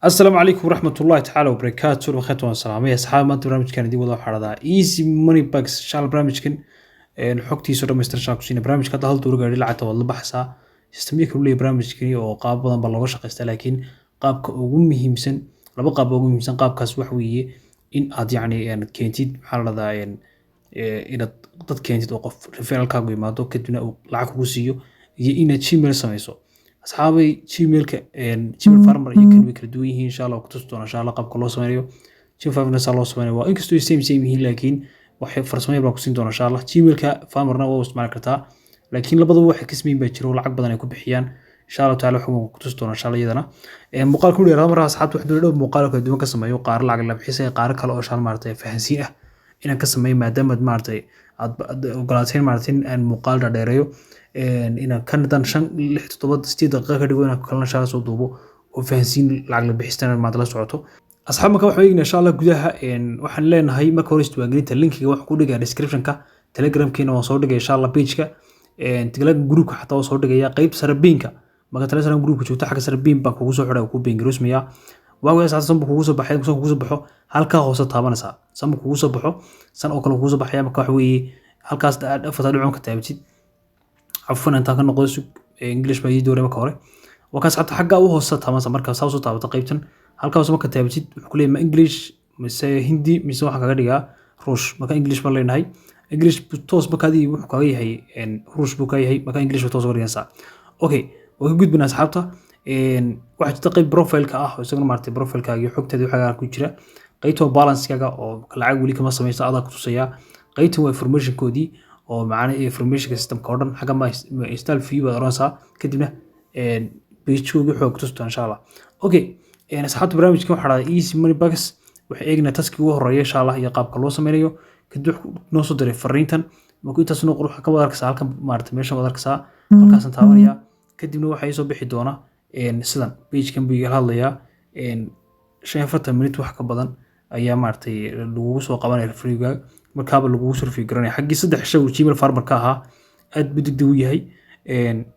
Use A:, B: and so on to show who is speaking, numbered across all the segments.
A: Asalaamu calaykum waraxmatullahi tacaala wabarakaatu. Wakheet waan salaamay asxaab. Maanta barnaamijkan idin wada waxaa dhahdaa Easy Money Bucks. Insha Allah barnaamijkan xogtiisa dhammaystiran shaan ku siina. Barnaamijka hadda hal duuro gaadhi lacagta waad la baxaysaa. Systemyo kale leeyahay barnaamijkani oo qaab badan baa looga shaqaystaa, laakiin qaabka ugu muhiimsan, laba qaab ugu muhiimsan. Qaabkaas waxa weeye in aad yacni keentid, maxaa la dhahdaa, inaad dad keentid oo qof referralkaagu yimaado, kadibna uu lacag kugu siiyo, iyo inaad Gmail samayso. Asxaabay, Gmailka, Gmail Farmer iyo kan way kala duwan yihiin. Insha Allah ku tusi doona insha Allah qaabka loo sameynayo Gmail Farmer saa loo sameynayo. Waa inkastoo same same yihiin, laakiin waxay farsamo yar baan ku siin doona insha Allah. Gmailka Farmerna waa u isticmaali kartaa, laakiin labadaba waxay kasmeyn baa jiro, lacag badan ay ku bixiyaan. Insha Allah taala waxaan ku tusi doona insha Allah iyadana muuqaal ku dheeraada. Markaa asxaabta waxaan doonaya dhowr muuqaal oo kala duwan ka sameeyo, qaar lacag la bixisay, qaar kale oo insha Allah maaragtay fahansiin ah inaan ka sameeyo, maadaama aad maaragtay aad ogolaateen maaragtay in aan muuqaal dhadheereeyo, inaan kan haddaan 5, 6, 7, 8 daqiiqo ka dhigo, inaan kalena insha Allah soo duubo oo fahansiin lacag la bixistana maanta la socoto. Asxaab, marka waxaan eegnaa insha Allah gudaha. Waxaan leenahay marka hore isdiiwaangelinta linkiga waxaan ku dhigaya description-ka. Telegramkiina waan soo dhigaya insha Allah, page-ka Telegram groupka xataa waan soo dhigaya qeyb sare pin-ka. Marka Telegram groupka joogto, xagga sare pin baan kugu soo xidhay oo kuu pin garoosmaya. Waagu asxaabta san buu kugu soo baxay. San kugu soo baxo, halkaa hoose taabanaysaa. San buu kugu soo baxo, san oo kale kugu soo baxaya. Marka waxa weeye halkaas afarta dhibcoon ka taabatid. Cafwan, intaan ka noqdo, sug, English baa ii dooray marka hore. Waa kaas xataa xagga u hoose taabanaysa. Marka saa soo taabato qaybtan, halkaa hoose marka taabatid, wuxuu ku leeyahay ma English mise Hindi mise waxaan kaga dhigaa Ruush? Marka English baan leenahay. English toos marka adii wuxuu kaga yahay, Ruush buu ka yahay. Marka English toos uga dhigaysaa. Okay, waa ka gudbinaa asxaabta. Waxaa jirta qayb profile-ka ah oo isaguna maaragtay profile-kaaga iyo xogtaada waxaagaa ku jira. Qaybta waa balance-kaaga oo lacag weli kama samaysto, adaa ku tusayaa. Qaybtan waa information-koodii oo macna informationka systemka oo dhan. Xagga ma install view baad oranaysaa, kadibna page-koogi wuxuu ku tusi insha Allah. Okay, asxaabta, barnaamijkan waxaa dhahdaa Easy Money Bucks. Waxay eegnaa task-i ugu horeeya insha Allah iyo qaabka loo sameynayo. Kadib wuxuu noo soo diray fariintan. Markuu intaas noo qoro, waxaa ka wada arkaysaa halkan maaragtay, meeshan wada arkaysaa, halkaasaan taabanayaa. Kadibna waxaa ii soo bixi doona sidan. Pagekan buu igala hadlayaa. 45 minute wax ka badan ayaa maaragtay lagugu soo qabanaya referee-gaaga, markaaba lagugu soo review garanaya. Xaggii 3 cisho uu Gmail Farmer ka ahaa aad buu degdeg u yahay.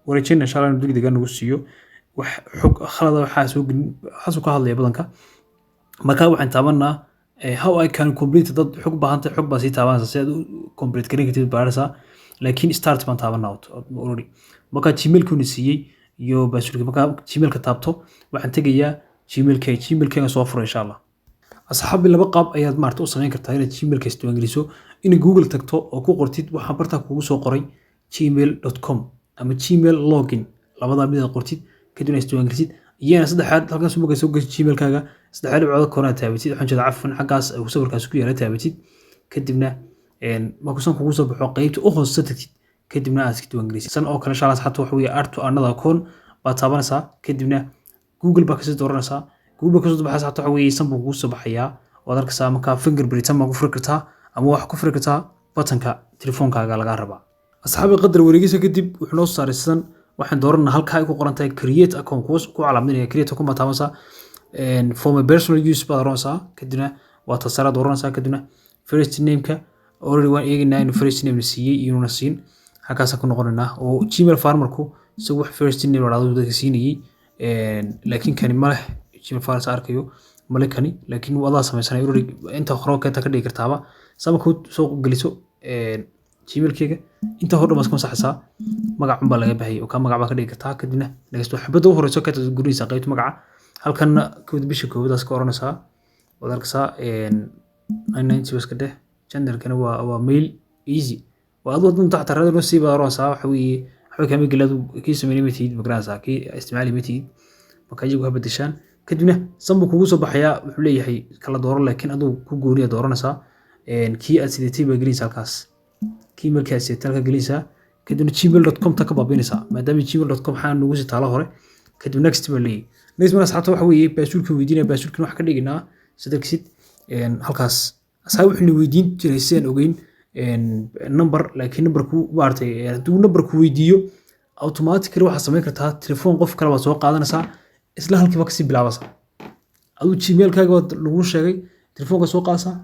A: Wareejina insha Allah inuu degdega nagu siiyo. Wax xog khalada waxaa soo gelin, waxaasuu ka hadlaya badanka. Marka waxaan taabanaa how I can complete. Dad xog baahantay, xog baa sii taabanaysa si aad u complete garan kartid baaraysaa, laakiin start baan taabanaa already. Marka Gmailkuuna siiyey iyo passwordka, markaa Gmailka taabto, waxaan tegayaa Gmailka. Gmailkayga soo furo insha Allah. Asxaabi, laba qaab ayaad maarata u samayn kartaa inaad Gmailka isdiiwaangeliso: inaad Google tagto oo ku qortid waxaan bartaa kugu soo qoray, gmail.com ama Gmail login, labadaa mid aad qortid, kadibna isdiiwaangelisid, iyana saddexaad halkaas markaa soo gasho Gmailkaaga, saddexaad dhibcood koona taabatid, waxaan jeedaa cafan, xaggaas uu sawirkaas ku yaala taabatid. Kadibna markuusan kugu soo baxo, qaybta u hoose tagtid, kadibna aad iska diiwaangelisid san oo kale insha Allah. Asxaabta, waxa weeye add to another account baad taabanaysaa, kadibna Google baa kasii dooranaysaa. Google baa kasoo baxaysa. Asxaabta, waxa weeye san buu kugu soo baxayaa, waad arkaysaa. Markaa fingerprint baa ku furi kartaa ama waxaa ku furi kartaa batanka telefoonkaaga lagaa rabaa. Asxaabi, qadar wareegisa kadib wuxuu noo saaray sidan. Waxaan dooranaa halkaa ay ku qoran tahay create account, kuwa ku calaamadinaya. Create account baad taabanaysaa, for my personal use baad oranaysaa, kadibna waa tasaraad oranaysaa. Kadibna first name-ka already waan eegaynaa inuu first name la siiyey iyo inuuna siin. Halkaasaan ku noqonaynaa oo Gmail Farmerku isagu wax first name la dhahdo dadka siinayey, laakiin kani ma leh. Gmail Farmer sa arkayo male kani, laakiin adaa samaysanay already. Inta hore keenta ka dhigi kartaaba. Saa markuu soo geliso Gmailkeyga, inta hore dhan baad iska masaxaysaa. Magac unbaa laga bahayay oo kaa magac baa ka dhigi kartaa. Kadibna next. Xabadda u horeyso ka gurinaysaa qaybta magaca. Halkanna 1da bisha koowaadaas ka oranaysaa, waad arkaysaa, 990 iska dheh. Genderkana waa male. Easy waa aduu hadda taxta raadin sii baad oranaysaa. Waxa weeye waxba kama gelin, adigu kii sameynay ma tihid, magaranaysaa, kii isticmaali ma tihid. Marka iyagu ha bedeshaan. Kadibna san buu kugu soo baxayaa. Wuxuu leeyahay kala dooro, laakiin aduu ku gooniya dooranaysaa. Kii aad sidatay baa gelinaysaa halkaas, kii markii aad sidatay halkaa gelinaysaa. Kadibna gmail.com ta ka baabiinaysaa, maadaama gmail.com xaa nugu sii taalo hore. Kadib next baa leeyahay. Next marka asxaabta waxa weeye passwordkan weydiinaya. Passwordkan waxa ka dhiginaa sadarkisid halkaas. Asxaab, wuxuu weydiin jiray sidaan ogeyn number, laakiin numberku maaragtay hadduu numberku weydiiyo, automatically waxaad samayn kartaa telefoon qof kale baad soo qaadanaysaa, isla halkiiba kasii bilaabaysaa. Aduu Gmailkaaga baad lagu sheegay, telefoonka soo qaadaysaa,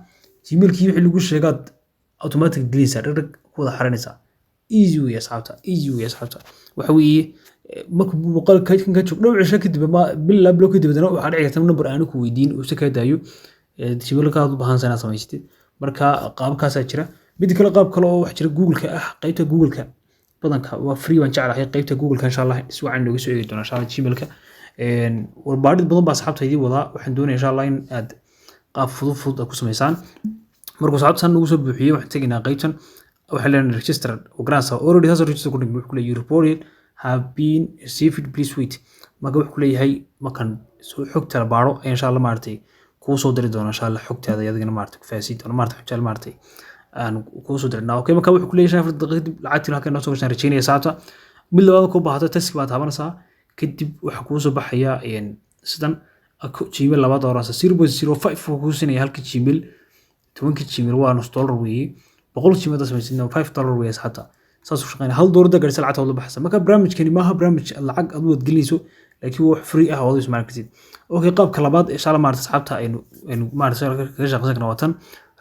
A: Gmailkii wixii lagu sheegaad automatic gelinaysaa, dhagdhag ku wada xarinaysaa. Easy wey asxaabta, easy wey asxaabta. Waxa weeye Marka muuqaal kan ka joog dhowr cisho kadib ama bil laba bilo kadib, haddana waxaa dhici karta number aanu ku weydiin uu si kaa daayo Gmail-ka aad u baahanaysa inaad samaysatid. Marka qaabkaasaa jira. Mid kale, qaab kale oo wax jira Google-ka ah. Qaybta Google-ka badanka waa free, baan jeclahay qaybta Google-ka. Insha Allah si wacan looga soo eegi doona insha Allah Gmail-ka. Warbaadhid badan baa asxaabta idiin wadaa. Waxaan doonaya insha Allah in aad qaab fudud fudud aad ku samaysaan. Markuu asxaabta san nagu soo buuxiyey, waxaan tegaynaa qaybtan. Waxaan leenahay register oo garanaysaa already saas register ku dhigmay. Wuxuu ku leeyahay, "Your report have been received, please wait." Marka wuxuu ku leeyahay, markan soo xogta la baaro ayaa insha Allah maaragtay kuu soo diri doona insha Allah xogtaada iyo adigana maaragtay ku fahansiin doona, maaragtay xogtaada maaragtay aan kuu soo dirnaa. Okay, marka wuxuu ku leeyahay 54 daqiiqo kadib lacagtii halkan noo soo gashaan rajaynaya saacta. Mid labaad ku baahato task baad taabanaysaa. Kadib waxaa kuu soo baxaya sidan Gmail labaad dooranaysa. 0.05 wuxuu kuu siinaya halka Gmail. 10-ka Gmail waa nus dollar weeye. 100 Gmail haddaad samaysidna $5 weeye. Asxaabta, saas u shaqeynaya. $1 haddaad gaadhisa, lacagta waad la baxaysa. Marka barnaamijkani maaha barnaamij lacag aad u wadgelinayso, laakiin waa wax free ah oo aad u isticmaali kartid. Okay, qaabka labaad insha Allah maarata asxaabta aynu maarata kaga shaqeysan karna waa tan.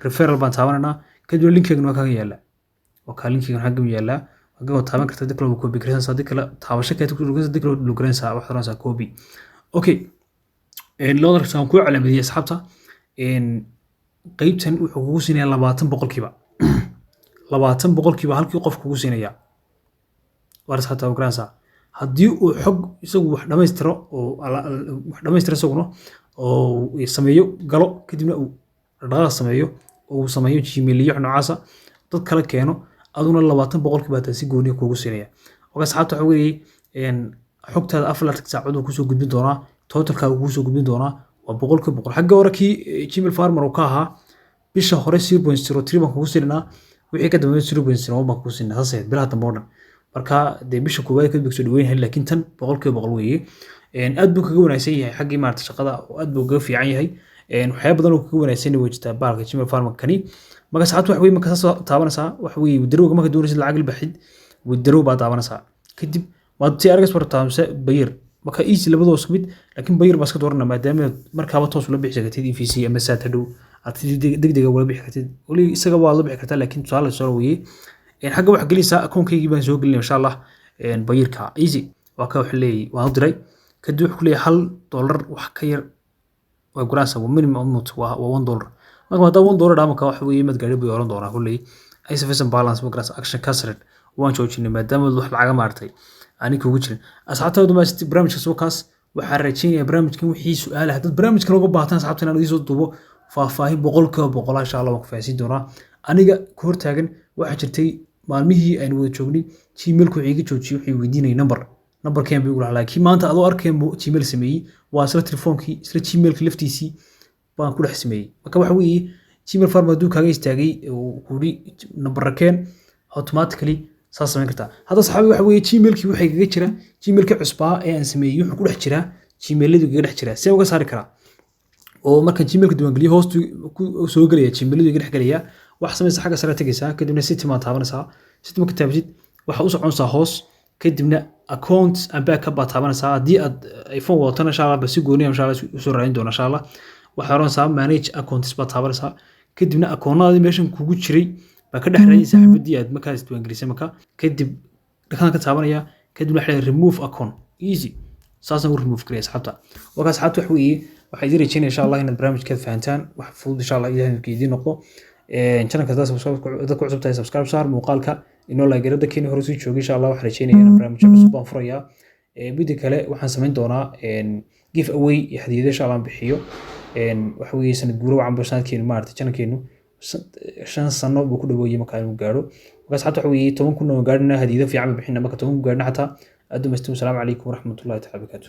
A: Referral baan taabanaynaa. Kadibna linkeegana waa kaga yaala, waa kaa linkeegana xagga yaallaa. Xagga waad taaban kartaa, dib kale waa copy garaysanaysaa, haddii kale taabasho kale ku dhuganaysaa, dib kale waad garanaysaa, waxaad oranaysaa copy. Okay, labada aan kuu calaamadiyey asxaabta. Qaybtan wuxuu kugu siinayaa 20%, 20% halkii qof kugu siinaya waar asxaabta waa garanaysaa. Haddii uu xog isagu wax dhammaystiro oo wax dhammaystiro isaguna oo sameeyo galo, kadibna uu dhaqdhaqaaq sameeyo oo uu sameeyo Gmail iyo wax noocaasa, dad kala keeno, aduna 20% hataa si gooniya kuugu siinaya. Marka asxaabta waxa weeye, xogtaada 24 saacadood uu kusoo gudbin doonaa, totalkaaga kuusoo gudbin doonaa. Waa 100%. Xagga hore kii Gmail Farmer uu ka ahaa, bisha hore 0.03 baan kugu siinaa, wixii ka dambeeya 0.01 baan kugu siinaa. Saas ahayd bilaha dambe oo dhan. Marka dee bisha koowaad kadib soo dhaweyn, laakiin tan 100% weeye. Aad buu kaga wanaagsan yahay xaggii maarata shaqada oo aad buu kaga fiican yahay. Waxyaaba badan oo kaga wanaagsan way jirtaa baalka Gmail Farmer kani. Marka saacad wax wey marka saas taabanaysaa wax wey withdrawga. Marka doonaysid lacag la baxid, withdraw baa taabanaysaa. Kadib waad si argas wartaa mise Payeer? Marka easy, labadoo isku mid, laakiin Payeer baa iska dooranaa maadaama markaaba toos ula bixi kartid EVC ama Zaad, hadhow aad si degdega ula bixi kartid. Weli isaga waa la bixi kartaa, laakiin tusaale soo weeye. Xagga waxaa gelinaysaa akoonkaygii baan soo gelinaya insha Allah Payeerka. Easy, waa ka wuxuu leeyahay waan u diray. Kadib wuxuu ku leeyahay $1 wax ka yar waa guraasa, waa minimum amount waa $1. Marka haddaa $1 dhaamaka waxa weeye mad gaari bay oran doonaa kulley. Insufficient balance ma garaasa, action cancelled, waan joojinay maadaama wax lacaga maartay ani kugu jirin. Asxaabtooda ma barnaamijka soo kaas. Waxaan rajaynayaa barnaamijkan wixii su-aal ah dad barnaamijkan uga baahataan asxaabta inaan idiin soo duubo faahfaahin 100% insha Allah waan ku fahansiin doonaa. Aniga ku hortaagan waxaa jirtay maalmihii aynu wada joognay Gmailku wuxuu iga joojiyey, wuxuu weydiinayay number, numberkeen buu igu lahaa. Laakiin maanta adoo arkeen buu Gmail sameeyey, waa isla telefoonkii, isla Gmailka laftiisii baan ku dhex sameeyey. Marka waxa weeye, Gmail Farm hadduu kaaga istaagay uu kuri numberakeen, automatically saas samayn kartaa. Hadda saxaabi waxa weeye, Gmailkii waxay kaga jira Gmailkii cusbaa ee aan sameeyey wuxuu ku dhex jiraa Gmailadu kaga dhex jiraa. See uga saari karaa oo markaan Gmailka diiwaangeliyo hoostu ku soo gelaya, Gmailadu iga dhex gelaya? Waxa samaysa, xagga sare tegaysaa, kadibna setting baa taabanaysaa. Setting marka taabatid, waxa u soconaysaa hoos, kadibna accounts and backup baa taabanaysaa. Haddii aad iPhone wadatana insha Allah ba si gooniya insha Allah usoo raadin doona insha Allah. Waxaad oranaysaa manage accounts baa taabanaysaa. Kadibna akoonnadaadii meeshan kugu jiray baa ka dhex raadinaysaa xabaddii aad markaas isdiiwaangelisay. Marka kadib dhakaan ka taabanaya, kadibna waxaa leeyahay remove account. Easy, saasaan u remove karaya asxaabta. Marka asxaabta wax weeye, waxaa idiin rajeynaya insha Allah inaad barnaamijkeed fahantaan. Wax fudud insha Allah Ilahay idiin noqdo. Channelka haddaad ku cusub tahay, subscribe saar, muuqaalka inoo like garada. Keeni hore sii joogay, insha Allah waxaan rajeynaya inaan barnaamijyo cusub baan furayaa. Midda kale, waxaan samayn doonaa give away iyo hadiyado insha Allah aan bixiyo. Waxa weeye sanad guuro wacan buu sanadkeenu maaragtay channelkeenu 5 sano buu ku dhaweeyey markaa inuu gaadho. Marka asxaabta waxa weeye 10,000 oo gaadhina hadiyado fiican baan bixina marka 10,000 gaadhna xataa. Aad u mahadsantihiin. Asalaamu calaykum waraxmatullahi taala barakaatu.